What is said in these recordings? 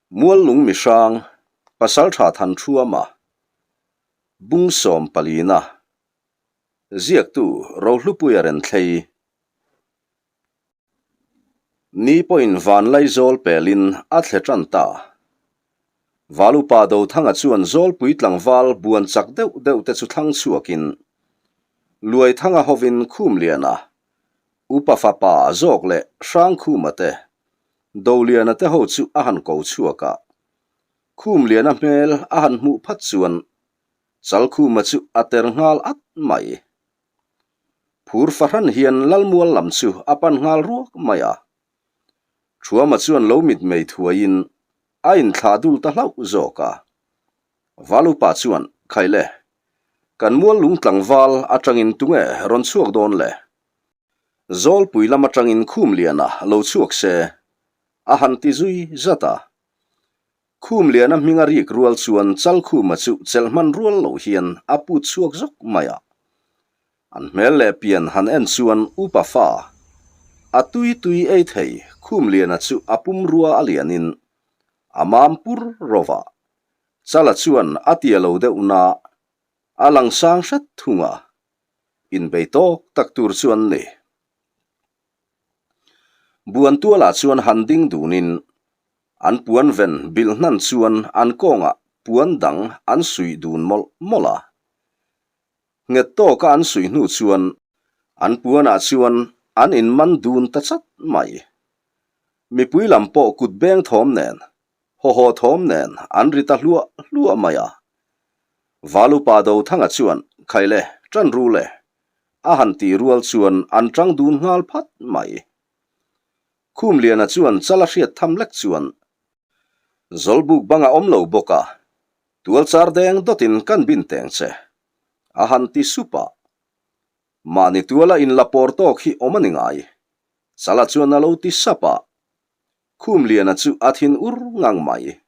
Muallung mihrang, Pasaltha Thanṭhuama, Bungsawm palina, Ziaktu Rohlupuia Renthlei. Ni pawhin Vanlaizawl pelin a thle ṭan ta. Valupa Dothanga chuan Zawlpui tlangval buan chak deuh deuh te chu thlang chhuakin Luaithanga hovin Khumliana, Upa fapa zawk leh Hrangkhuma te, Doliana te ho chu a han ko chhuak a. Khumliana hmel a han hmuh phat chuan Chalkhuma chu a ter nghal at mai. Phur fahran hian Lalmual lam chu a pan nghal ruak mai a. Thuama chuan lo mitmei thuaiin a inthlah dul ta hlauh zawk a. Valupa chuan, Khaile, kan mual lung tlangval atangin tunge rawn chhuak dawn le? Zawlpui lam atangin Khumliana lo chhuak se, a han ti zui zat a. Khumliana hminga rik rual chuan Chalkhuma chu chelh hman rual loh hian a put chhuak zawk mai a. An hmel leh pian han en chuan upa fa, a tui tui ei thei Khumliana chu a pumrua a lianin a mam pur ro va. Chala chuan a tia lo deuh na a lang sang hret thung a, inbei tawk tak tur chu an ni. Buantualah chuan han ding dunin an puan ven bilh hnan chuan an kawngah puan dang an suih dun mawlh mawlh a. Nghet tawka an suih hnu chuan an puanah chuan an inman dun ta chat mai. Mipui lam pawh kut beng thawm nen Hawhaw thawm nen an ri ta hluah hluah mai a. Valupa Dothanga chuan, Khaile, ṭan ru le, a han tih rual chuan an ṭang dun nghal phat mai. Khumliana chuan chal a hriat tham lek chuan, Zawlbuk bang a awm lo bawk a, tualchar deng dawtin kan bin teng che, a han ti sup a. Mahni tuala inla pawr tawk hi awm a ni ngai, Chala chuan a lo ti sap a. Khumliana chu a thin ur ngang mai.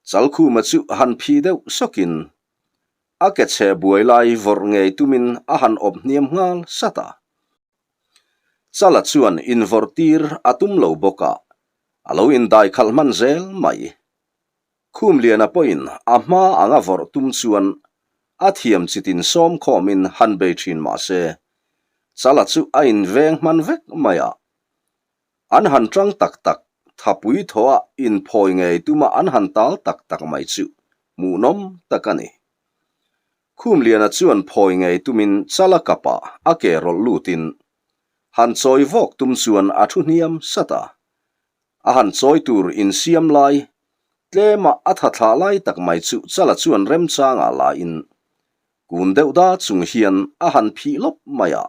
Chalkhuma chu han phih deuh sawkin a ke chhe buai lai vawrh ngei tumin a han awp hniam nghal sat a. Chala chuan invawrh tir a tum lo bawk a, a lo indai khalh hman zel mai. Khumliana pawhin a hma anga vawrh tum chuan a thiam chitin sawm khawmin han bei thin mah se, Chala chu a inveng hman vek mai a. An han tang tak tak, thapui thawha inphawi ngei tuma an han tal tak tak mai chu hmuhnawm tak a ni. Khumliana chuan phawi ngei tumin chala kapah a ke rawlh lutin han chawi vawk tum chuan a thu hniam sat a. A han chawi tur insiam lai, tlema a tha thlah lai tak mai chu chala chuan remchangah lain kun deuh da chung hian a han phih lawp mai a.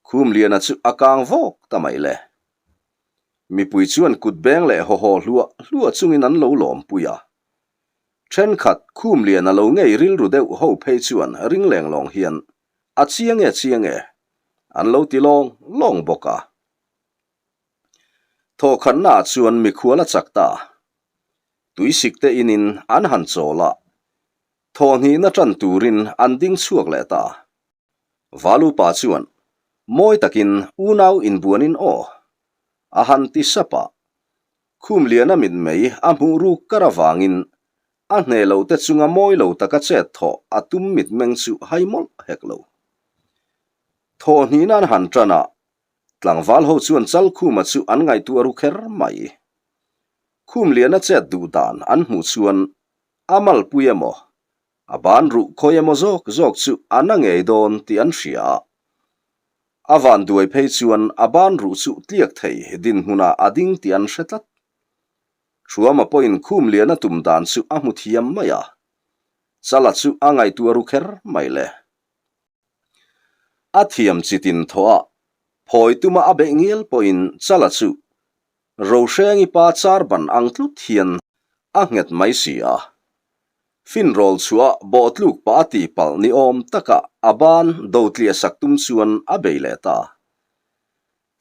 Khumliana chu a kang vawk ta mai le. Mipui chuan kut beng leh hawhaw hluah hluah chungin an lo lawmpui a. Thenkhat Khumliana lo ngei rilru deuh ho phei chuan ring leng lawng hian a chiang e chiang e an lo ti lawng lawng bawk a. Thawhkhatnaah chuan mikhual a chak ta. Tuisik te inin an han chawl a, thawhhnihna tan turin an ding chhuak leh ta. Valupa chuan mawi takin unau inbuanin aw a han ti sap a, Khumliana mitmei a hmuh ruk kar avangin a hneh loh te chunga mawi lo taka chet thawh a tum mitmeng chu hai mawlh hek lo. Thawhhnihna an han tan a, tlangval ho chuan Chalkhuma chu an ngaihtuah ru kher mai. Khumliana chet duh dan an hmuh chuan a malpui emaw A ban ruh khawi emaw zawk zawk chu a na ngei dawn tih an hria a. A van duai phei chuan a ban ruh chu tliak thei dinhmunah a ding tih an hre tlat. Thuama pawhin khum lian a tum dan chu a hmu thiam mai a. Chala chu a ngaihtuah ru kher mai le. A thiam chitin thawh a, phawi tuma a beih ngial pawhin Chala chu Rohrengi pa char ban ang tlut hian a nghet mai si a. Finrawl chhuah bawh tluk pah a tih palh ni awm taka a ban do tliah sak tum chuan a bei leh ta.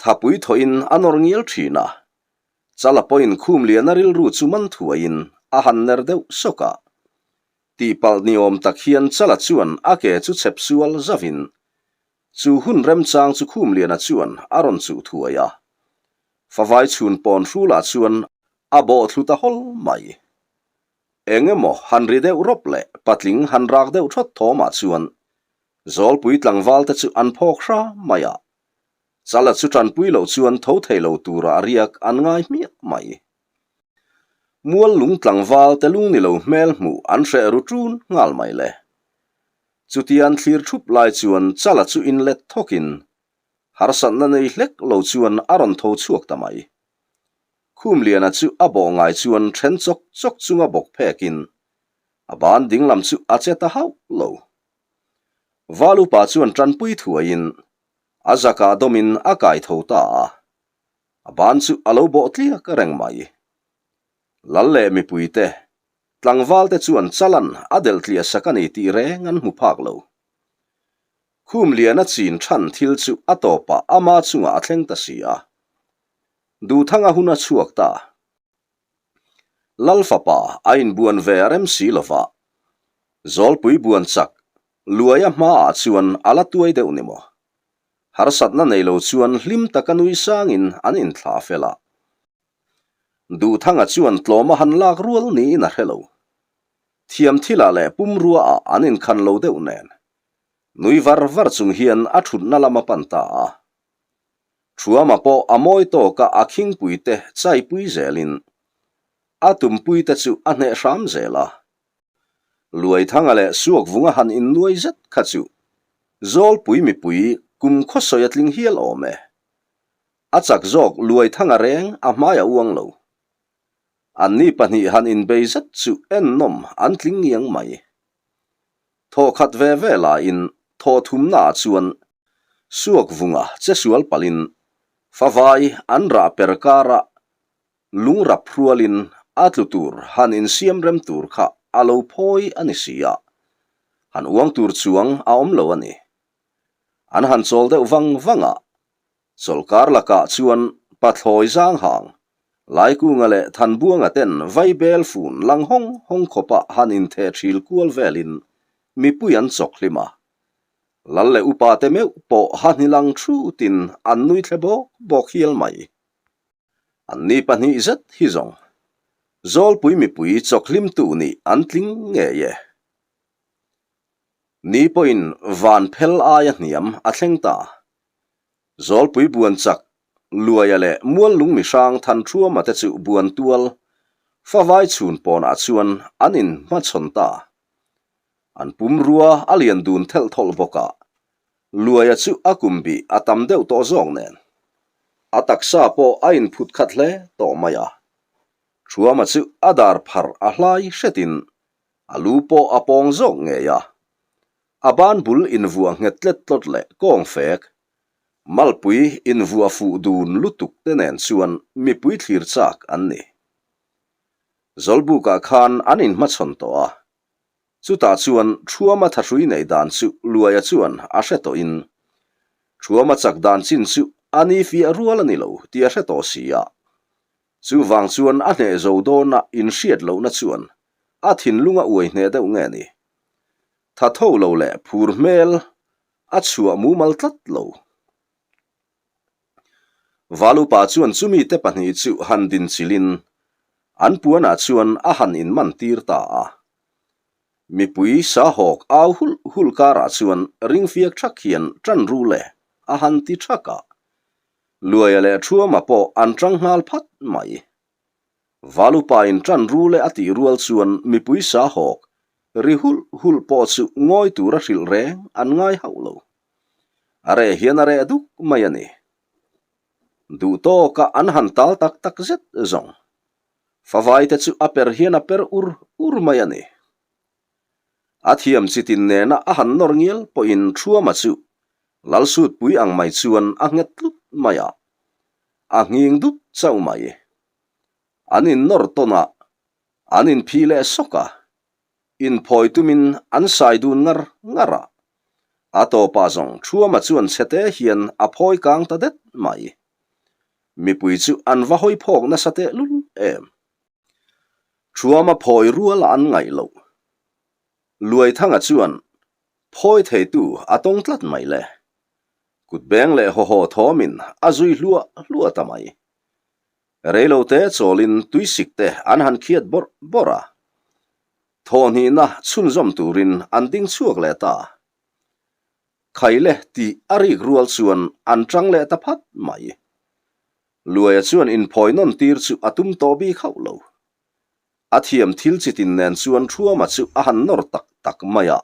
Thapui thawhin a nawr ngial thin a, Chala pawhin khum liana rilru chu man thuaiin a han ner deuh sawk a. Tih palh ni awm tak hian Chala chuan a ke chu chhep sual zavin chu hun remchang chu khum liana chuan a rawn chuh thuai a. Favai chhun pawn hrulah chuan. A bawh thlu ta hawl mai. Eng emaw han ri deuh rawp leh patling han rak deuh thawt thawmah chuan Zawlpui tlangval te chu an phawk hra mai a. Chala chu tanpui loh chuan tho thei lo tura a riak an ngai hmiah mai. Mual lung tlangval te lung ni lo hmel hmuh an hreh ru ṭun nghal mai le. Chutia an thlir ṭhup lai chuan Chala chu inlet thawkin harsatna nei hlek lo chuan a rawn tho chhuak ta mai. Khumliana chu a bawh ngai chuan then chawk chawk chunga bawk phekin a ban dinglam chu a che ta hauh lo. Valupa chuan tanpui thuaiin a zakah dawmin a kai tho ta a, a ban chu a lo bawh tliak reng mai. Lal leh mipuite, tlangvalte chuan chalan a delh tliah sak a ni tih reng an hmu phak lo. Khumliana chin than thil chu a tawpah ama chungah a thleng ta si a. Duhthanga hun a chhuak ta. Lal fapa a inbuan ve a rem si lova, Zawlpui buan chak Luaia hmaah chuan a la tuai deuh ni maw? Harsatna nei lo chuan hlim taka nui sangin an inthlah fel a. Duhthanga chuan tlawm a han lak rual niin a hre lo. Thiam thilah leh pumruaah an inkhan lo deuh nen. Nui var var chung hian a thutna lam a pan ta a. Thuama pawh a mawi tawka a khingpuite chaipui zelin a tumpuite chu a hneh hram zel a. Luaithanga leh Suakvunga han innuai zet kha chu Zawlpui mipui kum khawsawi a tling hial awm e. A chak zawk Luaithanga reng a hmai a uang lo. Anni pahnih han inbei zet chu ennawm an tling ngiang mai. Thawhkhat ve ve laiin thawhthumnaah chuan Suakvunga che sual palhin favai an rah per karah lungrap hrualin a tlu tur han insiam rem tur kha a lo phawi a ni si a, han uang tur chuang a awm lo a ni. An han chawl deuh vang vang a, Chawlhkar lakah chuan Pathlawi Zanghang, Laikunga leh Thanbuanga ten vaibel fun lang hawng hawng khawpa han intheh thil kual velin mipui an chawk hlim a. Lal leh upa te meuh pawh ha hnilang thutin an nui thle bawk bawk hial mai. Anni pahnih zet hi zawng Zawlpui mipui chawk hlimtu nih an tling ngei e. Ni pawhin van phel aia hniam a thleng ta. Zawlpui buan chak, Luaia leh Muallung mihrang Thanṭhuama te chu buan tual, favai chhun pawnah chuan an inhmachhawn ta. An pumrua a lian dun thelh thawlh bawk a, Luaia chu a kum bih a tam deuh tawh zawk nen. A taksa pawh a inphut khat hle tawh mai a. Ṭhuama chu a dar pharh a hlai hretin a lu pawh a pawng zawk ngei a. A ban bul invuah nghet tlet tlawt leh kawng fek, malpui invuah fuh dun lutuk te nen chuan mipui thlir chak an ni. Zawlbukah khan an inhmachhawn tawh a, chutah chuan Thuama thahrui neih dan chu Luaia chuan a hre tawhin Thuama chak dan chin chu a ni fiah rual a ni lo tih a hre tawh si a. Chuvang chuan a hneh zo dawna inhriat lohna chuan a thinlung a uai hneh deuh nge ni? Tha tho lo leh phur hmel a chhuah mumal tlat lo. Valupa chuan chumi te pahnih chu han din chilhin an puanah chuan a han inman tir ta a. Mipui sahawk au hulh hulh karah chuan ringfiak thak hian tan ru le a han ti thak a. Luaia leh Thuama pawh an tang nghal phat mai. Valupain ṭan rule a tih rual chuan mipui sahawk ri hulh hulh pawh chu ngawi tura hrilh reng an ngai hauh lo. A reh hian a reh duk mai a ni. Duh tawka an han tal tak tak zet zawng. Favaite chu a per hian a per ur ur mai a ni. A thiam chitin nena a han nawr ngial pawhin Thuama chu Lalsutpui ang mai chuan a nghet tlut mai a. A nghing dup chauh mai. An innawr tawn a, an inphih leh sawk a, inphawi tumin an sai dun ngar ngar a. A tawpah zawng Thuama chuan chhete hian a phawi kang ta det mai. Mipui chu an va hawi phawk nasa tehlul em. Thuama phawi ruala an ngaih loh. Luaithanga chuan phawi theitu a tawng tlat mai le. Kut beng leh haw haw thawmin a zui hluah hluah ta mai. Reilote chawlin tuisik te an han khiat bawrh bawrh a. Thawhhnihna chhunzawm turin an ding chhuak leh ta. Khaile tih a rik rual chuan an tang leh ta phat mai. Luaia chuan inphawi nawn tir chu a tum tawh bik hauh lo. A thiam thil chitin nen chuan Thuama chu a han nawr tak tak mai a.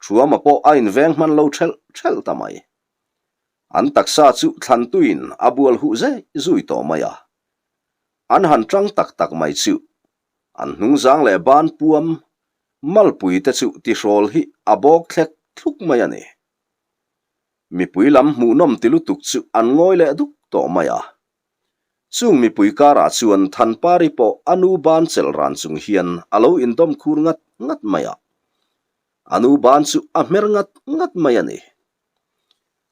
Thuama pawh a inveng hman lo thelh thelh ta mai. An taksa chu thlantuiin a bual huh zui zui tawh mai a. An han tang tak tak mai chu an hnungzang leh ban puam malpui te chu tihrawl hi a bawk thlek thluk mai a ni. Mipui lam hmuhnawm ti lutuk chu an ngawi leh duk tawh mai a. Chung mipui karah chuan Thanpari pawh a nu ban chelh ran chung hian a lo indawm khur ngat ngat mai a. A nu ban chu a hmer ngat ngat mai a ni.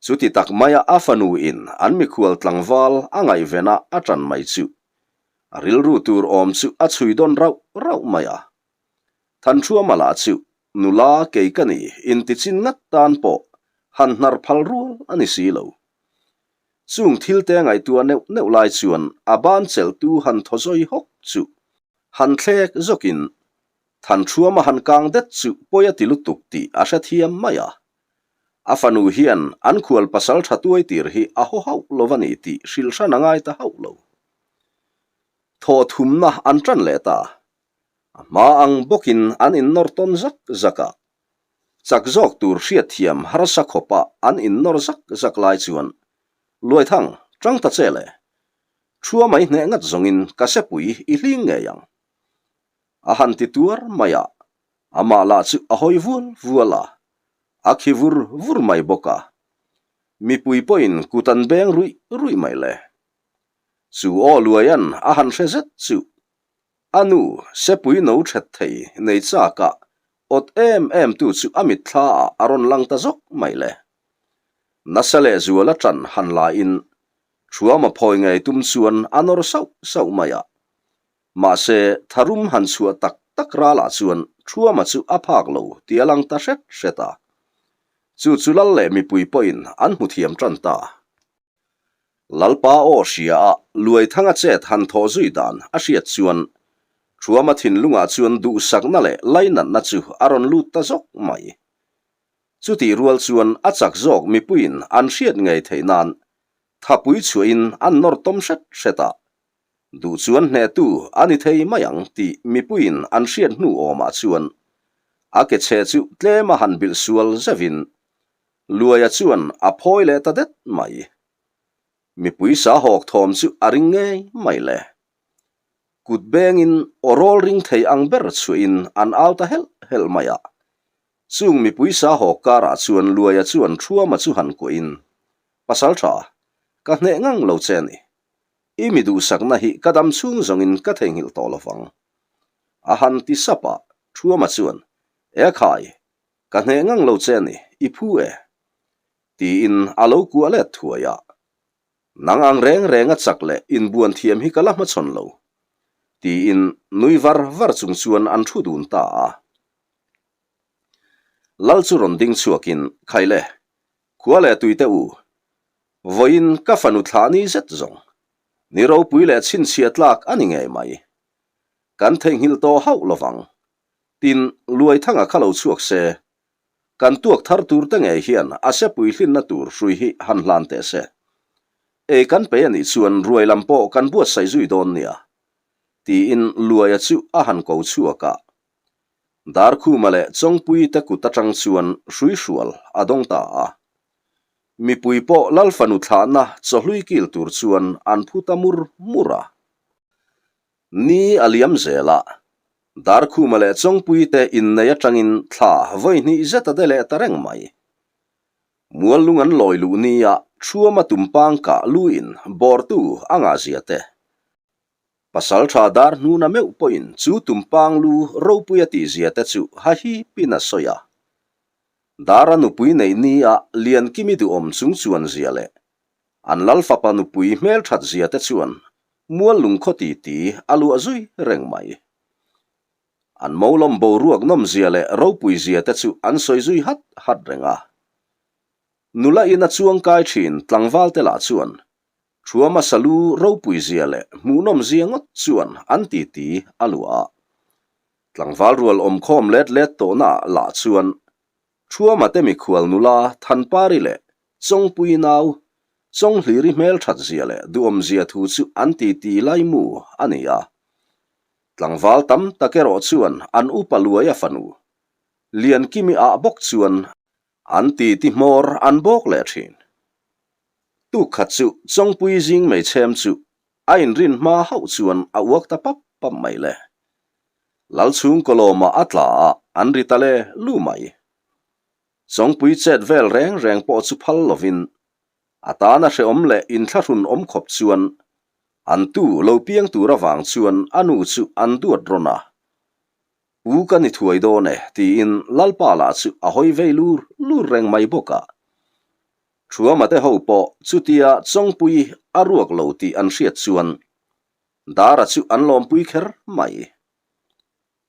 Chuti tak maia a fanu in an mikhual tlangval a ngaihven a a ṭan mai chu a rilru tur awm chu a chhui dawn rauh rauh mai a. Thanṭhuama lah chu nula kei ka ni intichin ngat tan pawh han hnar phal rual a ni si lo. Chung thilte ngaihtuah neuh neuh lai chuan a ban chelhtu han thaw zawi hawk chu han thlek zawkin Thanṭhuama han kang det chu pawi a ti lutuk tih a hrethiam mai a. A fanu hian an khual pasal tha tuai tir hi a haw hauh lo a ni tih hrilh hran a ngai ta hauh lo. Thaw thumna an ṭan leh ta. A hma ang bawkin an innawr tawn zak zak a. Chak zawk tur hriatthiam harsa khawpa an innawr zak zak lai chuan Luaithang, ṭang ta che le. Thua mai hneh ngat zawngin ka sepui i hling ngei ang. A han ti tuar mai a, amah lah chu a hawi vual vual a, a khi vur vur mai bawk a. Mipui pawhin kut an beng ruih ruih mai le. Chu aw Luaian a han hre zet chu a nu sepui no that thei nei chak a awt em em tu chu a mitthla ah a rawn lang ta zawk mai le. Nasa leh zuala ṭan han la in Thuama phawi ngei tum chuan a nawr sauh sauh mai a. Mahse, tharum han chhuah tak tak ralah chuan Thuama chu a phak lo tih a lang ta hret hret a. Chu chu lal leh mipui pawhin an hmu thiam tan ta. Lalpa aw hria a Luaithanga chet han thawh zui dan a hriat chuan Thuama thinlungah chuan duhsakna leh lainatna chu a rawn lut ta zawk mai. Chutih rual chuan a chak zawk mipuiin an hriat ngei theih nan thapui chhuahin an nawr tawm hret hret a. Duh chuan hnehtu a ni thei mai ang tih mipuiin an hriat hnu awmah chuan a ke chhe chu tlem a han bilh sual zeuhin Luaia chuan a phawi leh ta det mai. Mipui sa hawk thawm chu a ring ngei mai le. Kut bengin aw rawl ring thei ang ber chhuahin an au ta helh helh mai a. Chung mipui sa hawk karah chuan Luaia chuan Thuama chu han kuahin, Pasal tha, ka hneh ngang lo che a ni. I mi duhsakna hi ka dam chhung zawngin ka theihnghilh tawh lo vang. A han ti sap a, Thuama chuan, E khai, ka hneh ngang lo che a ni, i phu e. Tiin a lo kuah let thuai a. Nang ang reng renga chak leh inbuan thiam hi ka la hmachhawn lo. Tiin nui var var chung chuan an thu dun ta a. Lal chu rawn ding chhuakin, Khaile, khua leh tuite u, vawiin ka fanu thlah ni zet zawng, ni ropui leh chhinchhiah tlak a ni ngei mai. Kan theihnghilh tawh hauh lovang. Tin, Luaithanga kha lo chhuak se, kan tuak thar tur te ngei hian a sepui hlinna tur hrui hi han hlan teh se. Ei kan pe a nih chuan ruai lam pawh kan buatsaih zui dawn nia, tiin Luaia chu a han ko chhuak a. Darkhuma leh Chawngpui te kut atang chuan hrui hrual a dawng ta a. Mipui pawh Lalfanu thlahna chawhlui kil tur chuan an phu ta mur mur a. Ni a liam zel a, Darkhuma leh Chawngpui te innei atangin thla vawi hnih zet a de leh ta reng mai. Muallung an lawi luh nia Thuama tumpang kah luin bawrtu a ngahzia te Pasal tha dar hnuna meuh pawhin chu tumpang lu ropui a tihzia te chu hahipin a sawi a. Dara nupui neih nia Liankimi duhawm chung chuan zia leh an Lalfapa nupui hmelthat zia te chuan mual lungkhaw titi a luah zui reng mai. An molawm boruak nawmzia leh ropui zia te chu an sawi zui hat hat reng a. Nula in a chuangkai thin tlangval te lah chuan. Thuama salu ropui zia leh hmuhnawm zia ngawt chuan an titi a luah a. Tlangval rual awmkhawm let let tawhna lah chuan Thuama te mikhual nula Thanpari leh Chawngpui nau Chawnghliri hmelthat zia leh duhawm zia thu chu an titi laimu a ni a. Tlangval tam tak erawh chuan an upa luaia fanu Liankimi ah bawk chuan an titi hmawr an bawk leh thin. Tukkhat chu Chawngpui zing meichhem chu a inrin hma hauh chuan a uak ta pap pap mai le. Lalchhung kawlawmah a tla a, an ri ta le lu mai. Chawngpui chet vel reng reng pawh chu phal lovin a tana hrehawm leh inthlahrun awm khawp chuan an tu lo piang tur avang chuan a nu chu an duat rawn a. U ka ni thuai dawn e tiin Lalpa lah chu a hawi vei lur lur reng mai bawk a. Thuama te ho pawh chutia Chawngpui a ruak lo tih an hriat chuan Dara chu an lawmpui kher mai.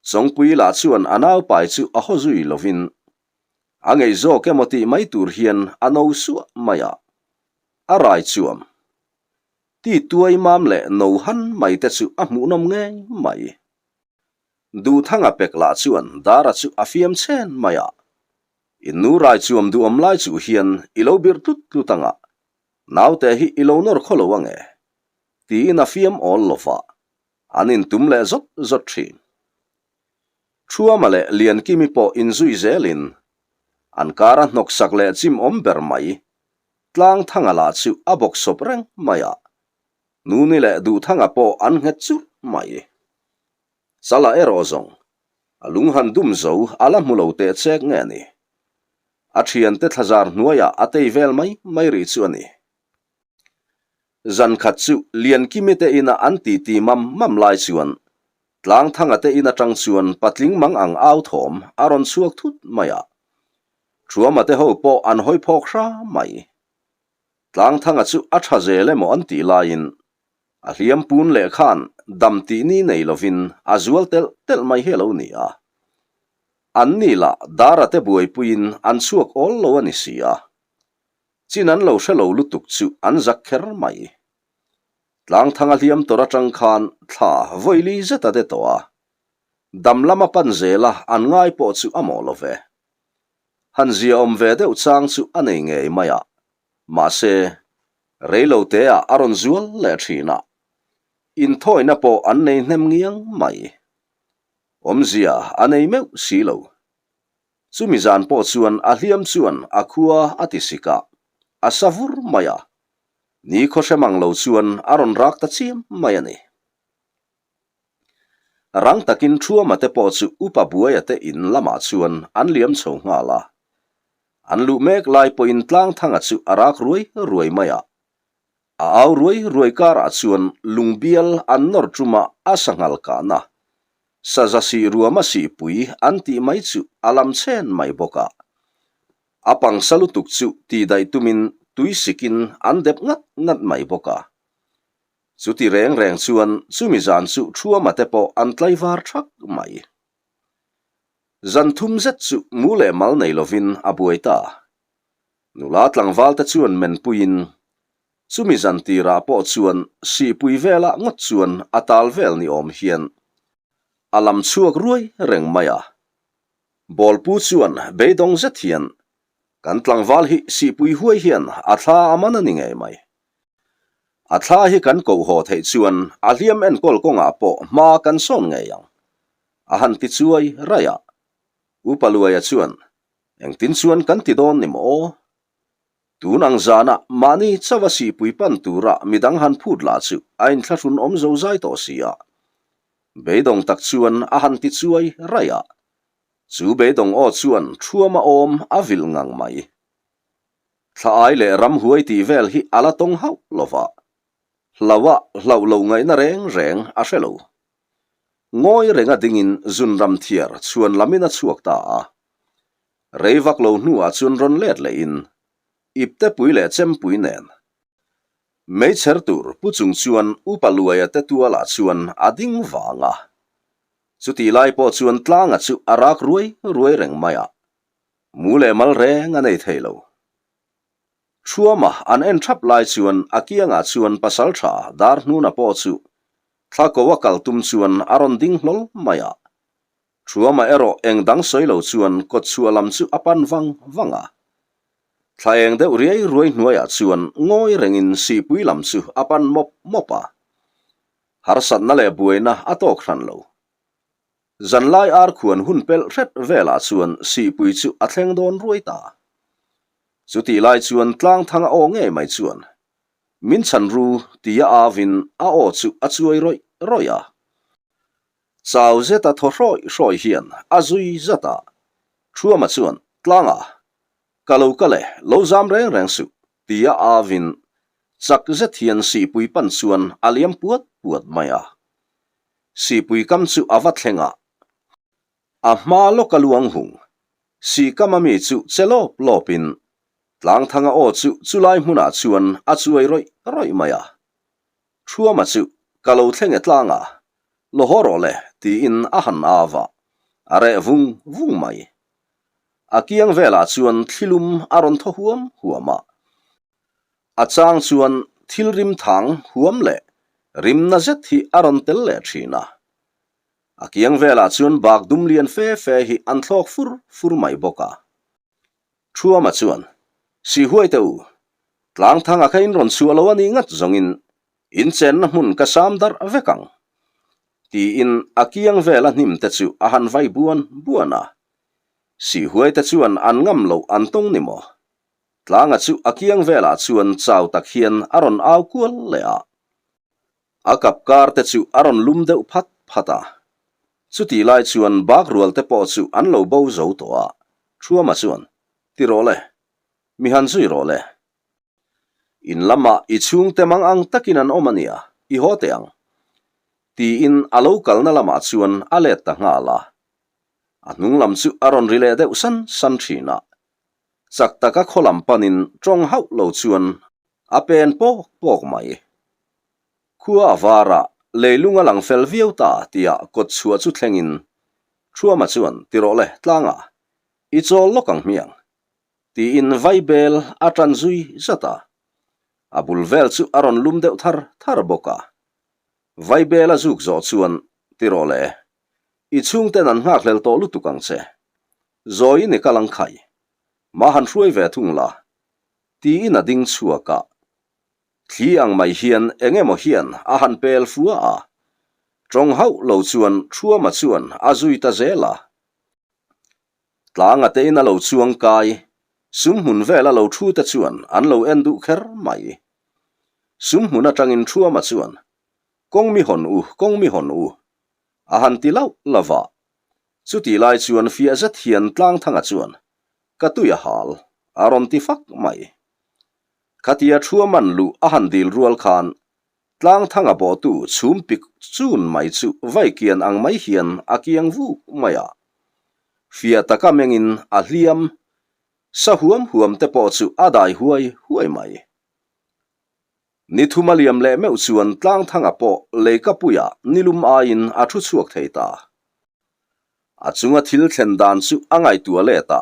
Chawngpui lah chuan a naupai chu a haw zui lovin a ngei zawk emaw tih mai tur hian a no suah mai a, a rai chuam. Ti tuai mam leh no han mai te chu a hmuhnawm ngei mai. Duhthanga pek lah chuan Dara chu a fiam chhen mai a, Innu rai chuam duhawm lai chuh hian i lo birh tlut tlut ang a, naute hi i lo nawr khaw lo ang e, tiin a fiam awl lo va, an intum leh zawt zawt thin. Thuama leh Liankimi pawh inzui zelin an kara hnawksak leh chim awm ber mai Tlangthanga lah chu a bawksawp reng mai a, Nuni leh Duhthanga pawh an nghet churh mai. Chala erawh zawng, a lung han dum zo a la hmu lo teh chek nge ni? A thiante thlazar hnuaiah a tei vel mai mai rih chu a ni. Zan khat chu Liankimi te ina an titi mam mam lai chuan Tlangthanga te in atang chuan patling mang ang au thawm a rawn chhuak thut mai a. Thuama te ho pawh an hawi phawk hra mai. Tlangthanga chu a tha zel emaw an tih laiin a hliam pun leh khan dam tih ni nei lovin a zual telh telh mai hi a lo ni a. An ni lah Dara te buaipuiin an chhuak awl lo a ni si a. Chin an lo hre lo lutuk chu an zak kher mai. Tlangthanga hliam tawr atang khan thla vawili zet a de tawh a. Dam lama pan zela an ngai pawh chu a mawh lo ve. Han zia awm ve deuh chang chu a nei ngei mai a, mahse, reiloteah a rawn zual leh thin a, inthawina pawh an nei hnem ngiang mai. Awmzia a nei meuh si lo. Chumi zan pawh chuan a hliam chuan a khua a ti sik a, a sa vur mai a, ni khaw hre mang lo chuan a rawn rak ta chiam mai a ni. Rang takin Thuama te pawh chu Upa Buaia te in lamah chuan an liam chho nghal a. An luh mek lai pawhin Tlangthanga chu a rak ruai ruai mai a. A au ruai ruai karah chuan lungbial an nawr ṭuma a sanghal kahna, saza sih ruama sihpui an tih mai chu a lam chhen mai bawk a. A pangsa lutuk chu tihdaih tumin tui sikin an dep ngat ngat mai bawk a. Chuti reng reng chuan chumi zan chu Thuama te pawh an tlaivar thak mai. Zan thum zet chu mu leh mal nei lovin a buai ta. Nula tlangval te chuan menpuiin chumi zan tirah pawh chuan sihpui velah ngawt chuan a tal vel ni awm hian a lam chhuak ruai reng mai a. Bawlpu chuan beidawng zet hian kan tlangval hi sihpui huai hian a thla a man a ni ngei mai. A thla hi kan koh haw theih chuan a hliam enkawl kawngah pawh hma kan sawn ngei ang, a han ti chuai raih a. Upa Luaia chuan, Engtin chuan kan ti dawn ni maw aw? Tun ang zanah mahni chauha sihpui pan tura midang han phut lah chu a inthlahrun awm zo zai tawh si a. Beidawng tak chuan a han ti chuai raih a. Chu beidawng aw chuan thuama awm a vilh ngang mai. Thla ai leh ramhuai tih vel hi a la tawng hauh lo va, hlauh a hlauh lo ngaihna reng reng a hre lo. Ngawi renga dingin zunram thiar chhuan lamin a chhuak ta a. Rei vak lo hnuah chuan rawn let lehin iptepui leh chempui nen meichher tur pu chung chuan Upa Luaia te tualah chuan a ding vang a. Chutih lai pawh chuan tlanga chu a rak ruai ruai reng mai a. Mu leh mal reng a nei thei lo. Thuama an en thap lai chuan a kiangah chuan pasaltha Darhnuna pawh chu thla ko a kal tum chuan a rawn ding hlawl mai a. Thuama erawh eng dang sawi lo chuan kawtchhuah lam chu a pan vang vang a. Thla eng deuh riai ruai hnuaiah chuan ngawi rengin sihpui lam chu a pan mawp mawp a. Harsatna leh buaina a tawk hran lo. Zanlai ar khuan hun pelh hret velah chuan sihpui chu a thleng dawn ruai ta. Chutih lai chuan Tlangthanga aw ngei mai chuan, Min chhan ru tia avin a aw chu a chuai rawih rawih a. Chau zeta thaw hrawih hrawih hian a zui zat a. Thuama chuan, Tlanga, ka lo kal e, lo zam reng reng suh, tia avin chak zet hian sihpui pan chuan a liam puat puat mai a. Sihpui kam chu a va thleng a, a hma lawka luang hung Sihkam a mi chu che lawp lawpin Tlangthanga aw chu chulai hmunah chuan a chuai rawih rawih mai a. Thuama chu ka lo thleng e tlang a, lo haw rawh le tiin a han au a, a reh vung vung mai. A kiang velah chuan thlilum a rawn thaw huam huam a. A chang chuan thil rim thang huam leh rimna zet hi a rawn tel leh thin a. A kiang velah chuan bak dum lian fe fe hi an thlawk fur fur mai bawk a. Thuama chuan, Sihuai teh u, Tlangthanga kha in rawn chhuah lo a nih ngat zawngin in chenna hmun ka sam darh vek ang, tiin a kiang vela hnim te chu a han vai buan buan a. Sihuai te chuan an ngam loh an tawng ni maw? Tlanga chu a kiang velah chuan chau tak hian a rawn au kual leh a. A kap kar te chu a rawn lum deuh phat phat a. Chutih lai chuan bak rual te pawh chu an lo bo zo tawh a, Thuama chuan, Ti rawh le, mi han zui rawh le. In lamah i chhungte mang ang takin an awm a nia, i haw teh ang. Tiin a lo kalna lamah chuan a let ta nghal a. A hnung lam chu a rawn ri leh deuh san san thin a. Chak taka khaw lam panin tawng hauh lo chuan a pen pawk pawk mai. Khua a var a, leilung a lang fel viau ta tia kawt chhuah chu thlengin Thuama chuan ti rawh le tlanga, i chawl lawk ang hmiang tiin vaibel a tan zui zat a. A bul vel chu a rawn lum deuh thar thar bawk a. Vaibel a zuk zawh chuan ti rawh le, i chhungten an nghakhlel tawh lutuk ang che. Zawiin i kal ang khai, mah han hruai ve thung la tiin a ding chhuak a. Thli ang mai hian eng emaw hian a han pel fua a, tawng hauh lo chuan Thuama chuan a zui ta zel a. Tlanga tein a lo chuang kai, sumhmun vela lo thu te chuan an lo en duh kher mai. Sumhmun atangin Thuama chuan, Kawng mi hawn u, kawng mi hawn u, a han ti lauh lauh a. Chutih lai chuan fiah zet hian Tlangthanga chuan, Ka tui a hal, a rawn ti fak mai. Khatia thua man luh a han dil rual khan Tlangthanga bawhtu chhum pik chun mai chu vaikian ang mai hian a kiang vuk mai a. Fiah taka mengin a hliam sa huam huam te pawh chu a dai huai huai mai. Ni thum a liam leh meuh chuan Tlangthanga pawh leikapuiah nilum aiin a thu chhuak thei ta. A chunga thil thlen dan chu a ngaihtuah let a,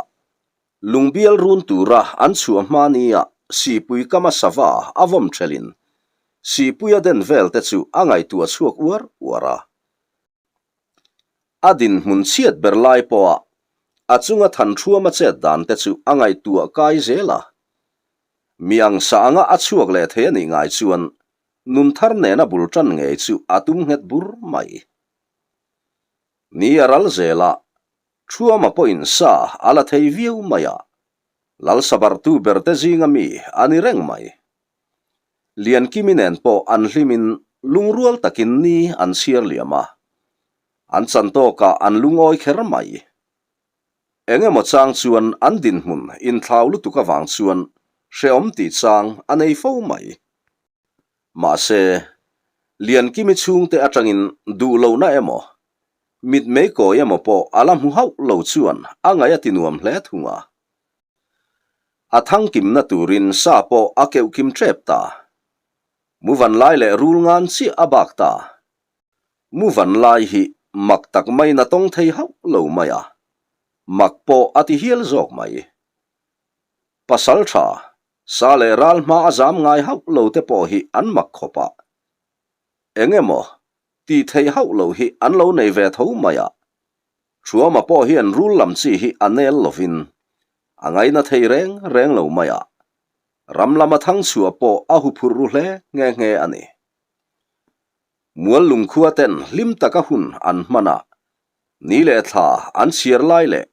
Lungbial run tura an chhuah hma nia Sihpui kama sava a vawm thelin Sihpuia den vel te chu a ngaihtuah chhuak uar uar a. A dinhmun chhiat ber lai pawha a chunga than thuama chet dan te chu a ngaihtuah kai zel a. Mi ang sa anga a chhuak leh thei a nih ngai chuan nun thar nena bul tan ngei chu a tum nghet bur mai. Ni a ral zel a, Thuama pawhin sa a la thei viau mai a, Lal sabartu berte zinga mi a ni reng mai. Liankimi nen pawh an hlimin lungrual takin ni an chhiar liam a, an chan tawkah an lungawi kher mai. Eng emaw chang chuan an dinhmun inthlau lutuk avang chuan hrehawm tih chang a nei fo mai. Mahse, Liankimi chhungte atangin duh lohna emaw Mit mei kawi emaw pawh a la hmu hauh lo chuan a ngaih a ti nuam hle thung a. A thangkimna turin sa pawh a keuh kim tep ta. Mu van lai leh rul ngan chiah a bak ta. Mu van lai hi mak tak maiin a tawng thei hauh lo mai a, mak pawh a ti hial zawk mai. Pasal tha. Sa leh ral hma a zam ngai hauh lo te pawh hi an mak khawp a. Eng emaw tih theih hauh loh hi an lo nei ve tho mai a. Thuama pawh hian rul lam chi hi a nel lovin a ngaina thei reng reng lo mai a. Ram lama thang chhuah pawh a huphurh ru hle nghe nghe a ni. Mual lungkhua ten hlim taka hun an hman a, ni leh thla an chhiar lai leh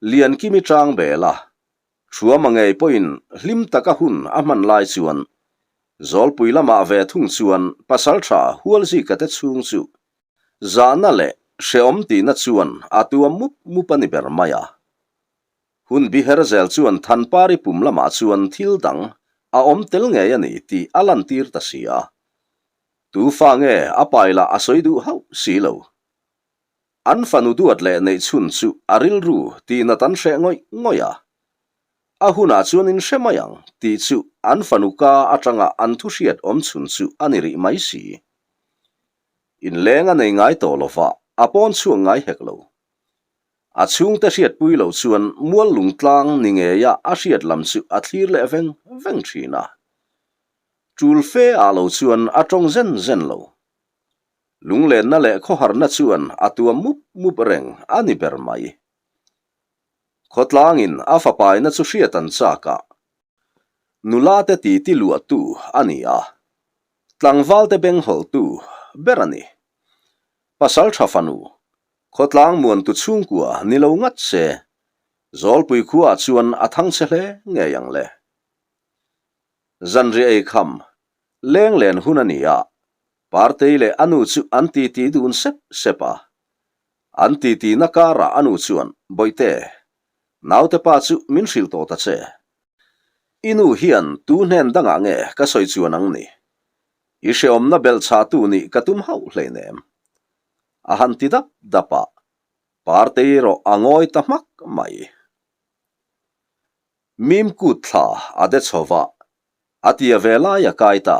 Liankimi tang bel a, Thuama ngei pawhin hlim taka hun a hman lai chuan Zawlpui lamah ve thung chuan Pasaltha Hualzika te chhung chu zahna leh hrehawm tihna chuan a tuam mup mup a ni ber mai a. Hun biher zel chuan Thanpari pum lamah chuan thil dang a awm tel ngei a ni tih a lantir ta si a. Tu fa nge a pai lah a sawi duh hauh si lo. An fanu duat leh neih chhun chu a rilru tihnat an hreh ngawih ngawih a. A hunah chuan in hre mai ang tih chu an fanu ka atanga an thu hriat awm chhun chu a ni rih mai si. Inleng a nei ngai tawh lova a pawn chhuak ngai hek lo. A chhungte hriatpui loh chuan mual lungtlang ni ngeia a hriat lam chu a thlir leh veng veng thin a. Tul fe ah lo chuan a tawng zen zen lo. Lunglenna leh khawharna chuan a tuam mup mup reng a ni ber mai. Khawtlangin a fapaina chu hriat an chak a, nula te titi luahtu a ni a, tlangvalte benghawlhtu ber a ni. Pasaltha fanu, khawtlang muantu chhungkua ni lo ngat se, Zawlpui khuaah chuan a thangchhe hle ngei ang le. Zanriah ei kham, leng len hun a ni a, Partei leh a nu chu an titi dun sep sep a. An titi na karah a nu chuan, Bawihte, naute pa chu min hrilh tawh ta che. I nu hian tu hnen dangah nge ka sawi chuan ang ni? I hrehawmna belh chhahtu nih ka tum hauh hleinem. A han ti dap dap a, Partei erawh a ngawi ta hmak mai. Mim kut thla a de chho va, a tia ve lai a kai ta.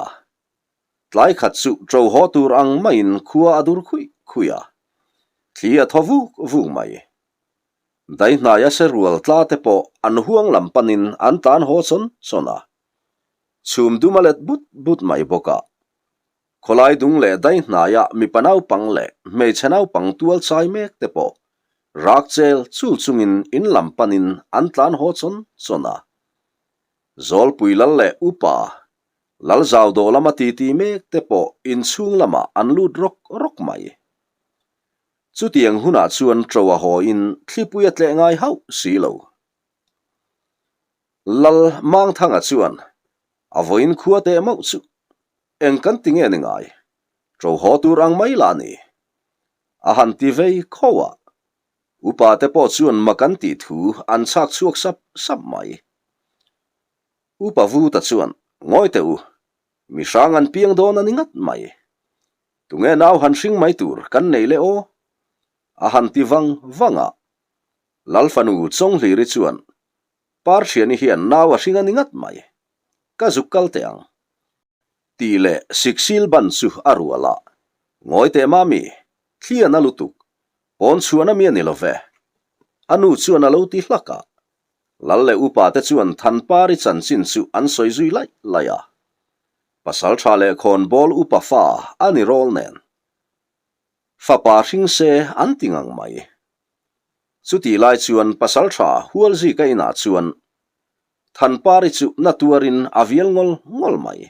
Tlai khat chu ṭo haw tur ang maiin khua a dur khuih khuih a, thli a thaw vuk vuk mai. Daihnaia se rual tla te pawh an huang lam panin an tlan haw chawn chawn a, chhum dum a let but but mai bawk a. Khawlai dung leh daihnaia mipa naupang leh hmeichhe naupang tual chai mek te pawh rak chel chul chungin in lam panin an tlan haw chawn chawn a. Zawlpui lal leh upa Lalzau dawh lama titi mek te pawh inchhung lamah an lut rawk rawk mai. Chutiang hunah chuan ṭo a haw in thlipui a tleh ngai hauh si lo. Lal Mangthanga chuan a vawiin khua teh mauh chu eng kan ti nge ni ngai, ṭo haw tur ang mai lah ni. A han ti vei kho a, upa te pawh chuan mak an tih thu an chhak chhuak sap sap mai. Upa Vuta chuan, Ngawi teh u, mi hrang an piang dawn a ni ngat mai. Tunge nau han hring mai tur kan nei le aw? A han ti vang vang a. Lalfanu Chawnghliri chuan, Parthiani hian nau a hring a ni ngat mai. Ka zuk kal teh ang. Tih leh siksil ban chu a rual a. Ngawi teh mami, thli a na lutuk. Pawn chhuan a mi a ni lo ve. A nu chuan a lo ti hlak a. Lal leh upa te chuan Thanpari chanchin chu an sawi zui laih laih a. Pasal tha leh khawnbawl upa fa a ni rawl nen. Fapa hring se an ti ngang mai. Chutih lai chuan pasal tha Hualzika inah chuan Thanpari chu na tuarin a vial ngawl ngawl mai.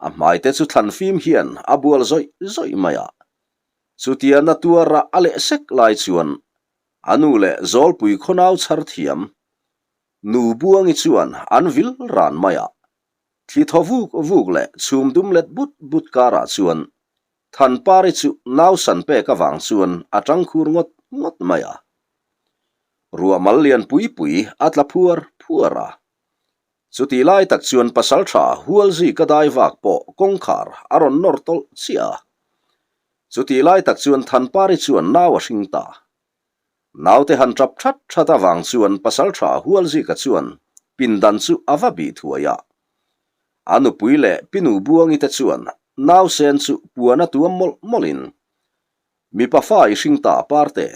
A hmai te chu thlan fim hian a bual zawih zawih mai a. Chutia na tuara a leh sek lai chuan A nu leh Zawlpui khawnau chhar thiam Nu Buangi chuan an vil ran mai a, thli thaw vuk vuk leh chhum dum let but but karah chuan Thanpari chu nausan pek avang chuan a tang khur ngawt ngawt mai a. Ruah mal lian pui pui a tla phuar phuar a. Chutih lai tak chuan pasaltha Hualzika dai vak pawh kawngkhar a rawn nawr tawlh chiah a. Chutih lai tak chuan Thanpari chuan nau a hring ta. Naute han tap that that avang chuan pasaltha Hualzika chuan pindan chu a va bih thuai a. A nupui leh Pinu Buangi te chuan nausen chu puan a tuam mawlh mawlhin, Mipa fa i hring ta Parte.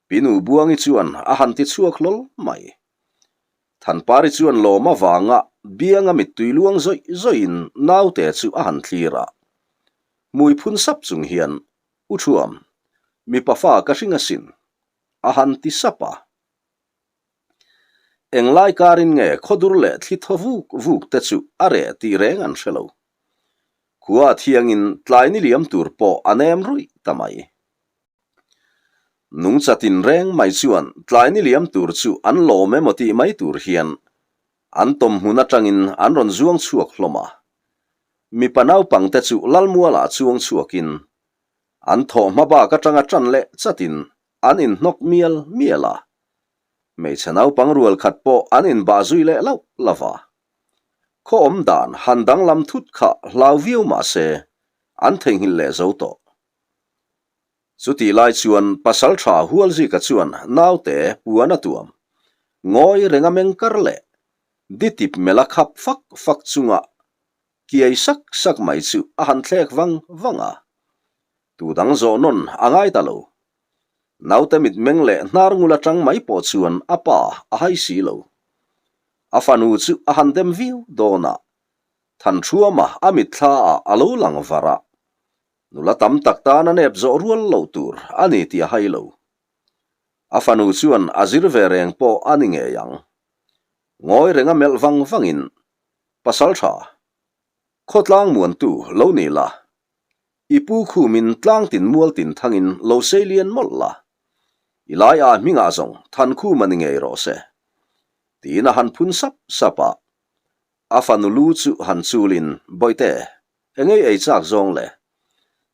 Pinu Buangi chuan a han ti chhuak hlawl mai. Thanpari chuan lawm avanga bianga mittui luang zawih zawihin naute chu a han thlir a. Hmui phun sap chung hian, U Thuam, mipa fa ka hring asin, a han ti sap a. Englai karin nge khawdur leh thli thaw vuk vuk te chu a reh tih reng an hre lo. Khua a thiangin tlai ni liam tur pawh a nem ruih ta mai. Nungcha tinreng mai chuan tlai ni liam tur chu an lawm emaw tih mai tur hian an tawm hmun atangin an rawn zuang chhuak hlawm a. Mipa naupangte chu Lalmualah chuang chhuakin an thawh hma bak atanga tan leh chatin an inhnawk mial mial a. Hmeichhe naupang rual khat pawh an inbah zui leh lauh lauh a. Khaw awm dan han danglam thut kha hlau viau mah se an theihnghilh leh zo tawh. Chutih lai chuan pasal tha Hualzika chuan naute puan a tuam. Ngawi renga meng kar leh ditip mela khap fak fak chunga kiai sak sak mai chu a han thlek vang vang a. Tu dang zawh nawn a ngai ta lo. Naute mitmeng leh hnar ngul atang mai pawh chuan a pa a hai si lo. A fanu chu a han dem viau dawn a, Thanṭhuama a mitthla ah a lo lang var a. Nula tam tak tan a nep zawh rual loh tur a ni tih a hai lo. A fanu chuan a zir ve reng pawh a ni ngei ang. Ngawi renga melh vang vangin, Pasal tha, khawtlang muantu lo ni la, i pu khumin tlang tin mual tin thangin lo sei lian mawlh la, i lai a hmingah zawng Thankhuma ni ngei rawh se, tiin a han phun sap sap a. A fanu lu chu han chulin, Bawihte, engei ei chak zawng le?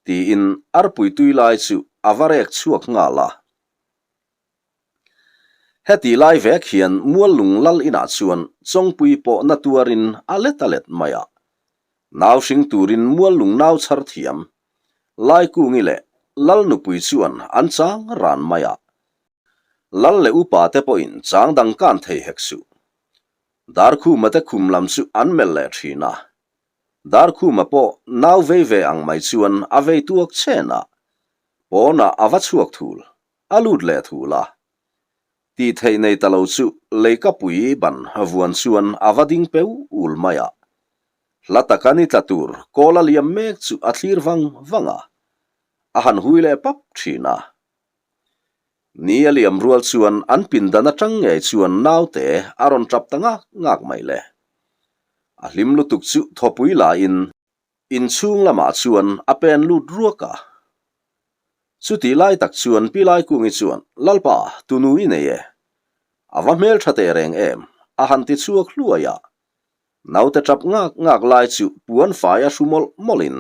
tiin arpui tui lai chu a va rek chhuak nghal a. Heti lai vek hian Muallung lal inah chuan Chawngpui pawh na tuarin a let a let mai a. Nau hring turin Muallung nau chhar thiam, Laikungi leh Lal nupui chuan an chang ran mai a. Lal leh upa te pawhin chang dang kan thei hek suh. Darkhuma te khum lam chu an melh leh thin a. Darkhuma pawh nau vei ve ang mai chuan a vei tuak chen a, pawnah a va chhuak thul, a lut leh thul a. Tih theih nei ta lo chu leikapui ban vuan chuan a va ding peu ul mai a. Hla taka ni tla tur kawl a liam mek chu a thlir vang vang a, a han hui leh pap thin a. Ni a liam rual chuan an pindan atang ngei chuan naute a rawn tap ta ngak ngak mai le. A hlim lutuk chu thawpui lain inchhung lamah chuan a pen lut ruak a. Chutih lai tak chuan Pi Laikungi chuan, Lalpa, tunu i nei e. A va hmeltha teh reng em? a han ti chhuak hluai a. Naute tap ngak ngak lai chu puan fai a hru mawlh mawlhin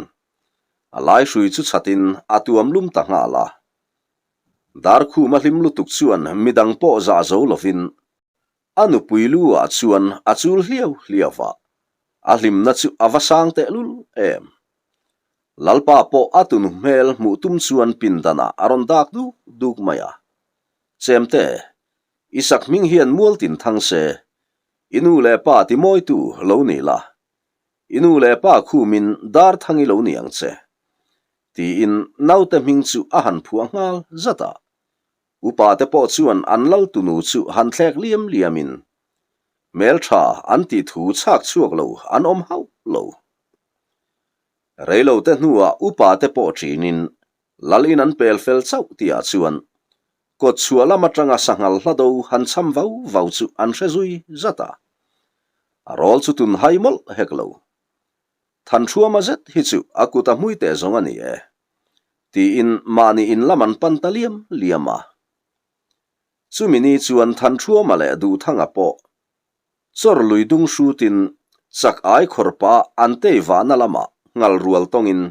a lai hrui chu chhatin a tuam lum ta nghal a. Darkhuma hlim lutuk chuan midang pawh zah zo lovin a nupui lu ah chuan a chul hliau hliau a, a hlimna chu a va sang tehlul em. Lalpa pawh a tunu hmel hmuh tum chuan pindanah a rawn dak duk duk mai a. Chemte, i sakhming hian mual tin thang se, I nu leh pa ti mawitu lo ni la, i nu leh pa khumin dar thangi lo ni ang che, tiin naute hming chu a han phuah nghal zat a. Upa te pawh chuan an lal tunu chu han thlek liam liamin hmeltha an tih thu chhak chhuak lo an awm hauh lo. Reilote hnuah upa te pawh ṭinin Lal in an pel fel chauh tihah chuan kawt chhuah lam atanga sanghal hla do han cham vau vau chu an hre zui zat a. A rawl chu tun hai mawlh hek lo. Thanṭhuama zet hi chu a kut a hmui teh zawng a ni e, tiin mahni in lam an pan ta liam liam a. Chumi ni chuan Thanṭhuama leh Duhthanga pawh Chawr lui dung hrutin chak ai khawr pah an tei vahna lamah ngal rual tawngin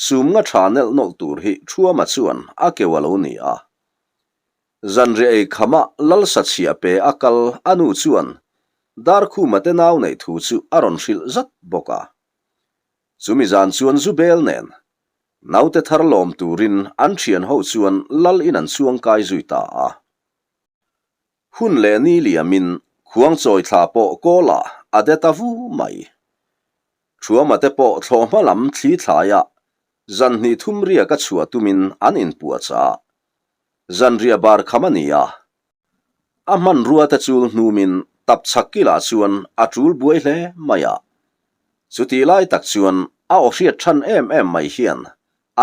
sum nga tha nelh nawlh tur hi Thuama chuan a keu a lo ni a. Zanriah ei khamah Lalsa chhiah pe a kal a nu chuan Darkhuma te nau neih thu chu a rawn hrilh zat bawk a. Chumi zan chuan Zubel nen naute thar lawm turin an thian ho chuan Lal in an chhuang kai zui ta a. Hun leh ni liamin khuangchawi thla pawh kawlah a de ta vu mai. Thuama te pawh thlawhhma lam thli thlaiah zan hnih thum riak a chhuah tumin an inpuahchah a. Zanriah bar kham a ni a. A hmanrua te chul hnumin. tapchhak kilah chuan a tul buai hle mai a. Chutih lai tak chuan a aw hriat than em em mai hian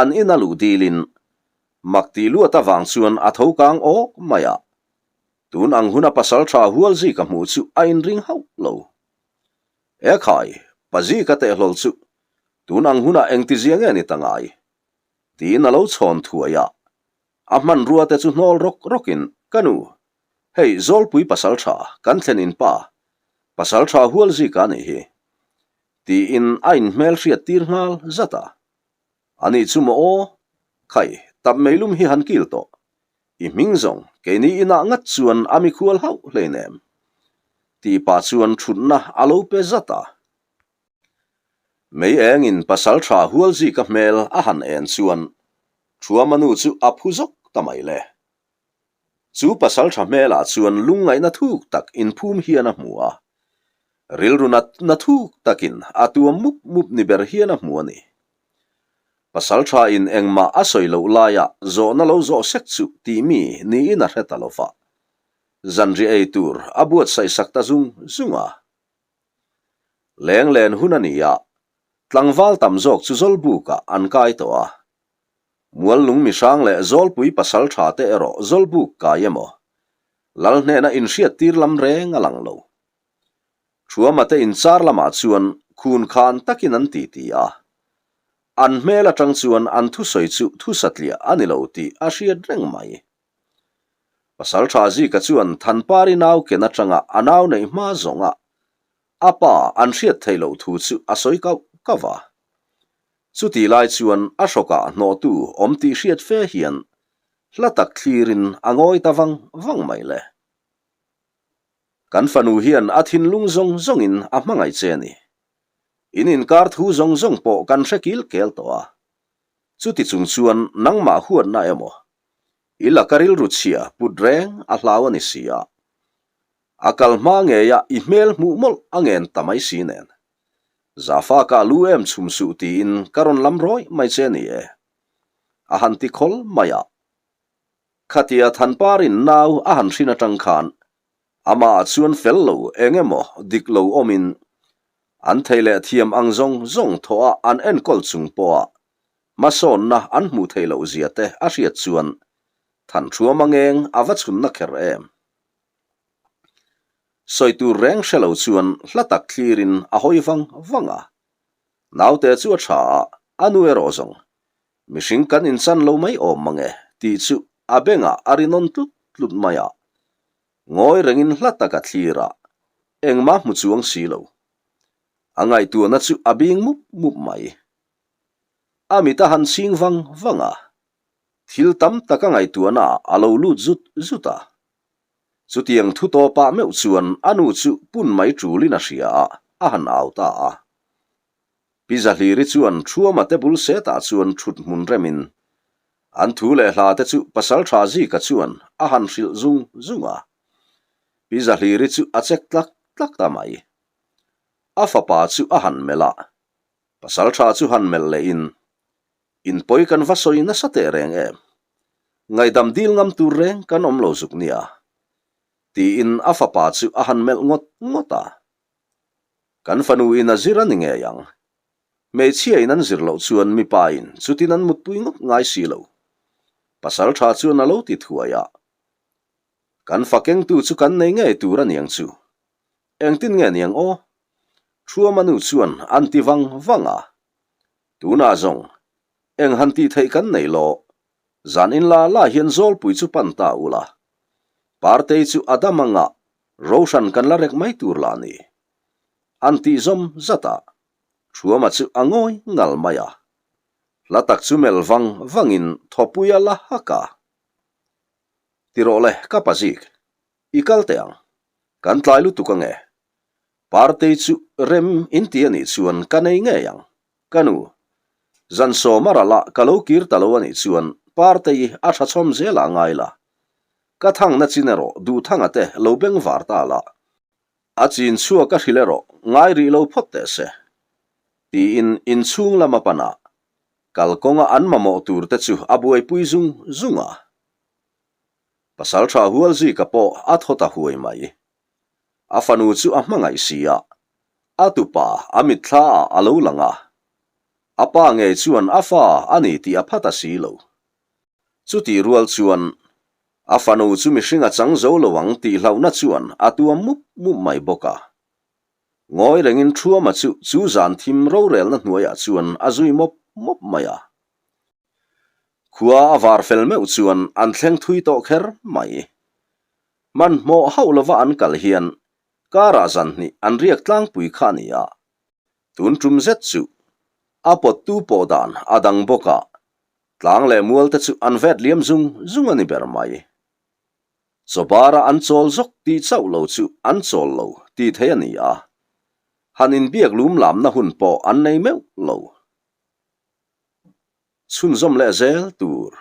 an ina luh dilin mak tih luat avang chuan a tho kang awk mai a. Tun ang huna pasal tha hual zika hmuh chu a inring hauh lo. E khai, pa zika teh hlawl chu tun ang hunah engtizia nge ni ta ngai? Tiin a lo chhawn thuai a. A hmanrua te chu hnawl rawk rawkin, Ka nu, hei Zawlpui pasal tha, kan thlen in pa, pasal tha hual zika a nih hi. Tiin a inhmel hriat tir nghal zat a. Ani chu maw aw? Khai, tap meilum hi han kil tawh. I hming zawng, keini inah ngat chuan a mikhual hauh hleinem. Tih pah chuan thutna a lo pe zat a. Mei engin pasal tha hual zika hmel a han en chuan Thuama nu chu a phu zawk ta mai le. Chu pasal tha hmelah chuan lungngaihna thuk tak inphum hian a hmu a, rilru natna thuk takin a tuam mup mup ni ber hian a hmu a ni. Pasal tha in engmah a sawi loh laia zawhna lo zawh sek chu tih mi niin a hre ta lo va, zanriah ei tur a buatsaih sak ta zung zung a. Leng len hun a ni a, tlangval tam zawk chu Zawlbukah an kai tawh a. Muallung mihrang leh Zawlpui pasal tha te erawh Zawlbuk kai emaw, Lal hnena inhriat tir lam reng a lang lo. Thuama te inchar lamah chuan khun khan takin an titi a. An hmel atang chuan an thusawi chu thusatliah a ni lo tih a hriat reng mai. Pasal tha Zika chuan Thanpari nau ken atanga a nau neih hma zawnga a pa an hriat theih loh thu chu a sawi kauh kauh a. Chutih lai chuan a hrawkah hnawhtu awm tih hriat fe hian hla tak thlirin a ngawi ta vang vang mai le. Kan fanu hian a thinlung zawng zawngin a hmangaih che a ni. In inkar thu zawng zawng pawh kan hre kil kel tawh a. Chuti chung chuan nangmah huatna emaw I laka rilru chhia put reng a hlau a ni si a. A kal hma ngeia i hmel hmuh mawlh a ngen ta mai si nen. Zafa ka lu em chhum suh tiin ka rawn lam rawih mai che ni e. A han ti khawl mai a. Khatia Thanparin nau a han hrin atang khan amah chuan fel lo eng emaw dik lo awmin an thei leh thiam ang zawng zawng thawh a an enkawl chung pawha Hmasawnna an hmuh theih loh zia te a hriat chuan Thanthruama ngeng a va chhunna kher em? Sawi tur reng hre lo chuan hla tak thlirin a hawi vang vang a. Naute chu a tha a, a nu erawh zawng, Mihring kan inchan lo mai awm mang e tih chu a bengah a ri nawn tlut tlut mai a. Ngawi rengin hla tak a thlir a, engmah hmu chuang si lo. A ngaihtuahna chu a bing mup mup mai. A mit a han chhing vang vang a, thil tam tak a ngaihtuahna ah a lo lut zut zut a. Chutiang thu tawpah meuh chuan a nu chu pun mai tulin a hria a, a han au ta a. Pi Zahliri chuan Thuama te bul setah chuan thut hmun remin an thu leh hla te chu pasal tha Zika chuan a han hrilh zung zung a. Pi Zahliri chu a chek tlak tlak ta mai. A fapa chu a han melh a, Pasal tha chu han melh leh in, In pawi kan va sawi nasa teh reng em? Ngaihdam dil ngam tur reng kan awm lo zuk nia. Tiin a fapa chu a han melh ngawt ngawt a. Kan fanu in a zir a ni ngei ang. Hmeichhia in an zir loh chuan mipa in chutin an mutpui ngawt ngai si lo. Pasal tha chuan a lo ti thuai a. Kan fa kengtu chu kan nei ngei tur a niang chu. Engtin nge niang aw? Thuama nu chuan an ti vang vang a. Tunah zawng, eng han tih theih kan nei lo. Zan in la la hian Zawlpui chu pan ta ula. Partei chu a dam anga Roshan kan la rek mai tur lah ni. An tih zawm zat a. Thuama chu a ngawi ngal mai a. Hla tak chu melh vang vangin thawpui a la hak a. Ti rawh le, ka pa zik. I kal teh ang. Kan tlai lutuk ange. Partei chu rem in ti anih chuan ka nei ngei ang. Ka nu, zan sawm a ralh a ka lo kir ta lo anih chuan Partei a tha chhawm zel ah ngai la. Ka thangna chin erawh Duhthanga te lo beng var ta la. A chin chhuak a hrilh erawh ngai rih lo phawt teh se. Tiin inchhung lam a pan a, kalkawnga an mamawh tur te chu a buaipui zung zung a. Pasal tha hual zika pawh a thaw ta huai mai. A fanu chu a hmangaih si a, a tupa a mitthla ah a lo lang a. A pa ngei chuan a fa a ni tih a phat a si lo. Chutih rual chuan a fanu chu mihring a chang zo lo ang tih hlauhna chuan a tuam mup mup mai bawk a. Ngawi rengin Thuama chu chu zan thim rorelna hnuaiah chuan a zui mawp mawp mai a. Khua a var fel meuh chuan an thleng thui tawh kher mai. Hmanhmawh hauh lova an kal hian karah zan hnih an riak tlangpui kha a ni a. Tun tum zet chu a pawttu pawh dan a dang bawk a, tlang leh mual te chu an vet liam zung zung a ni ber mai. Chawbara an chawl zawk tih chauh lo chu an chawl lo tih theih a ni a, han inbiak lum lamna hun pawh an nei meuh lo. Chhunzawm leh zel tur.